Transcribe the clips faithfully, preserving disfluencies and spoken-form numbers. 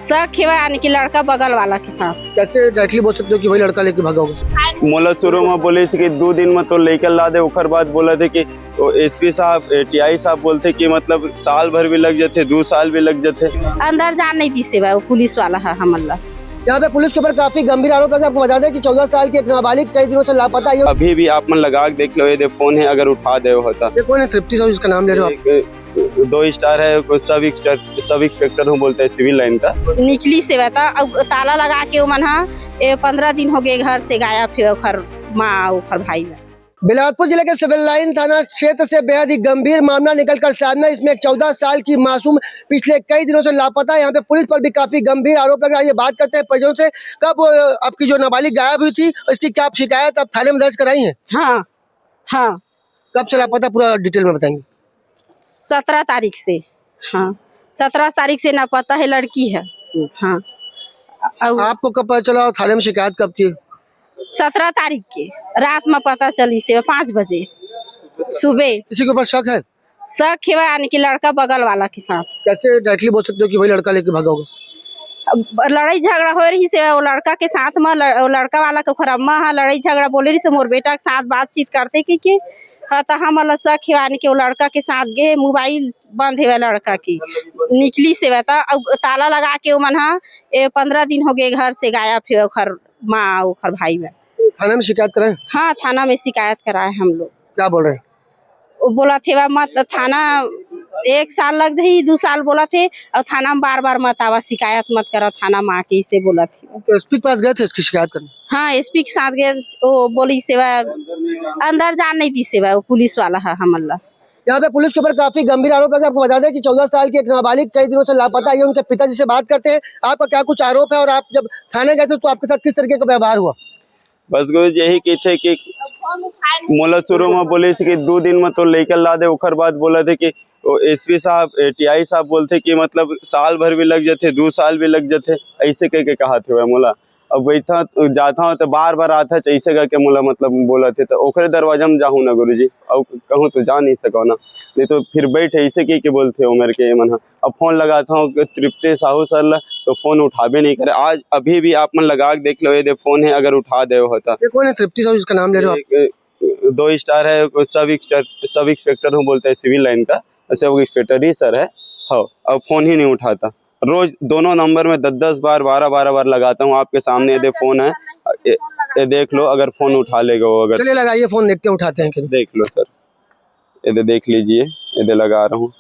शक हेवय, यानी कि लड़का बगल वाला के साथ। कैसे डायरेक्टली बोल सकते हो कि वही लड़का लेके भागा होगा? मोला शुरू में बोलिस कि दू दिन में तो लेकर ला दे, ओकर बाद बोलथे कि वो एसपी साहब, टीआई साहब बोलथे कि मतलब साल भर भी लग जाथे, दू साल भी लग जाथे। अंदर जान नहीं दिस हे, वो पुलिस वाला है हमन ला। यहाँ पे पुलिस के ऊपर काफी गंभीर आरोप लगे। आपको बता दें कि चौदह साल की एक नाबालिग कई दिनों से लापता है। अभी भी आप मन लगा के देख लो, ये दे फोन है, अगर उठा दे होता। ये कौन है तृप्ति साहू जिसका नाम ले रहे हो आप? एक दो स्टार है, कोई सब इंस्टर-, सब इंस्पेक्टर हूँ बोलता है सिविल लाइन का। निकलिस हे बता, अउ ताला लगा के ओमन ह, ए, पंद्रह दिन हो गए घर से गायब हे ओखर माँ, ओखर भाई ला। बिलासपुर जिले के सिविल लाइन थाना क्षेत्र से बेहद ही गंभीर मामला निकल कर सामने आया। इसमें एक चौदह साल की मासूम पिछले कई दिनों से लापता है। यहाँ पे पुलिस पर भी काफी गंभीर आरोप लग रहा है। ये बात करते हैं परिजनों से, कब, अ, आपकी जो नाबालिग गायब हुई थी, इसकी क्या आप शिकायत आप थाने में दर्ज कराई हैं? हाँ, हाँ। कब से लापता, पूरा डिटेल में बताएंगे। सत्रह तारीख से, हाँ, सत्रह तारीख से लापता है, लड़की है। हम्म। हाँ। अउ आपको कब पता चला और थाने में शिकायत कब की? सत्रह तारीख के रात में पता चलिस हे, पाँच बजे सुबह। किसी के ऊपर शक है? शक हेवय, यानी कि लड़का बगल वाला के साथ। कैसे डायरेक्टली बोल सकते हो कि वही लड़का लेके भागा होगा? अब लड़ाई झगड़ा हो रहिस हे, वो लड़का के साथ में ल-, वो लड़का वाला के ओखर अम्मा ह, लड़ाई झगड़ा बोले रहिस हे, मोर बेटा के साथ बातचीत करथे कि, कि हाँ, त हमन ला शक हेवय, यानी कि वो लड़का के साथ गे, मोबाइल बंद हेवय लड़का के, निकलिस हेवय त, अउ ताला लगा के ओमन ह, ए, पंद्रह दिन हो गए घर से गायब हेवय, ओखर माँ, ओखर भाई बा। थाना में शिकायत कराए? हाँ, थाना में शिकायत कराए हम लोग। क्या बोल रहे हैं? वो बोलथे, "वा मत थाना, एक साल लग जाही, दू साल," बोलथे, "अउ थाना में बार-बार मत आवा, शिकायत मत करा थाना में आके," इसे बोलथे। तो एसपी के पास गए थे इसकी शिकायत करने? हाँ, एसपी के साथ गए, वो बोलिस हे, "वा अंदर जान नहीं दिस हे, वा वो पुलिस वाला है हमन ला।" यहाँ पे पुलिस के ऊपर काफी गंभीर आरोप लगे। आपको बता दें कि चौदह साल की एक नाबालिग कई दिनों से लापता है। ये उनके पिताजी से बात करते हैं, आपका क्या कुछ आरोप है और आप जब थाने गए थे तो आपके साथ किस तरीके का व्यवहार हुआ? बस गुरुजी यही कहिथे कि मोला शुरू में बोलिस कि दू दिन में तो लेकर ला दे, ओकर बाद बोलथे कि वो एसपी साहब, ए, टीआई साहब बोलथे कि मतलब साल भर भी लग जाथे, दू साल भी लग जाथे, ऐसे कह के कहत हवय मोला। अब बैठा जाता हूँ तो बार बार आता है, ऐसे करके मोला मतलब बोलथे, तो ओकरे दरवाजा में जाहूँ ना गुरुजी, अउ कहूँ तो जा नहीं सको ना, नहीं तो फिर बैठ ऐसे कह के बोलथे उमर के मन ह। अब फोन लगाता हूँ कि तृप्ति साहू सर ला, तो फोन उठाबे नहीं करे। आज अभी भी आप मन लगा के देख लो, ये दे फोन है, अगर उठा दे होता। ये कौन है तृप्ति साहू जिसका नाम ले रहे हो आप? एक, दो स्टार है, कोई सब इंस्टर-, सब इंस्पेक्टर हूँ बोलता है सिविल लाइन का, सब इंस्पेक्टर ही सर है। हाँ, अब फोन ही नहीं उठाता। रोज दोनों नंबर में दस दस बार, बारह बारह बार लगाता हूँ। आपके सामने ये दे फोन है, ये, ये देख लो, अगर फोन उठा लेगा वो, अगर चलिए लगाइए फोन, देखते हैं उठाते हैं कि नहीं। देख लो सर, ये दे देख लीजिए, ये दे लगा रहा हूँ।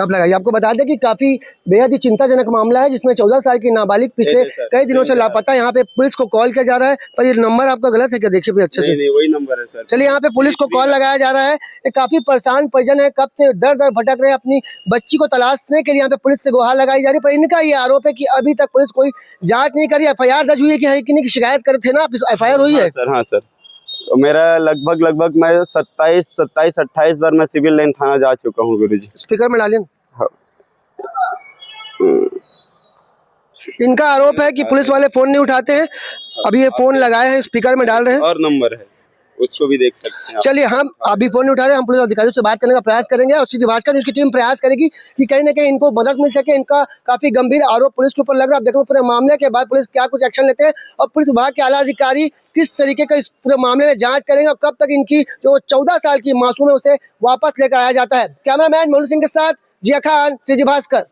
आप लगाइए। आपको बता दें कि काफी बेहद ही चिंताजनक मामला है, जिसमें चौदह साल की नाबालिग पिछले ये दे सर, कई दिनों से ये दे। लापता है। यहाँ पे पुलिस को कॉल किया जा रहा है, पर ये नंबर आपका गलत है क्या? देखिए भी अच्छे नहीं, से। नहीं, वही नंबर है सर। चलिए, यहाँ पे पुलिस को एसपी कॉल लगाया जा रहा है। ये काफी परेशान परिजन है, कब से दर दर भटक रहे हैं, अपनी बच्ची को तलाशने के लिए यहाँ पे पुलिस से गुहार लगाई जा रही है, पर इनका ये आरोप है कि अभी तक पुलिस कोई जांच नहीं करी। एफआईआर दर्ज हुई है कि है कि नहीं, की शिकायत करे थे ना आप, एफआईआर हुई है? हाँ सर, हाँ सर। मेरा लगभग, लगभग मैं सत्ताईस, सत्ताईस अट्ठाईस बार मैं सिविल लाइन थाना जा चुका हूँ गुरुजी। स्पीकर में डालिए ना। हाँ। हम्म। इनका आरोप है कि पुलिस वाले फोन नहीं उठाते हैं। अभी ये फोन लगाए हैं, स्पीकर में डाल रहे हैं। और नंबर है, उसको भी देख सकते हैं आप। चलिए, हम अभी फोन नहीं उठा रहे, हम पुलिस अधिकारियों से बात करने का प्रयास करेंगे और सीधी भास्कर न्यूज की टीम प्रयास करेगी कि कहीं ना कहीं इनको मदद मिल सके। इनका काफी गंभीर आरोप पुलिस के ऊपर लग रहा है। अब देखो पूरे मामले के बाद पुलिस क्या कुछ एक्शन लेते हैं और पुलिस विभाग के आला अधिकारी किस तरीके का इस पूरे मामले में जांच करेंगे और कब तक इनकी जो चौदह साल की मासूम है उसे वापस लेकर आया जाता है। कैमरामैन मोनू सिंह के साथ जिया खान, सीधी भास्कर।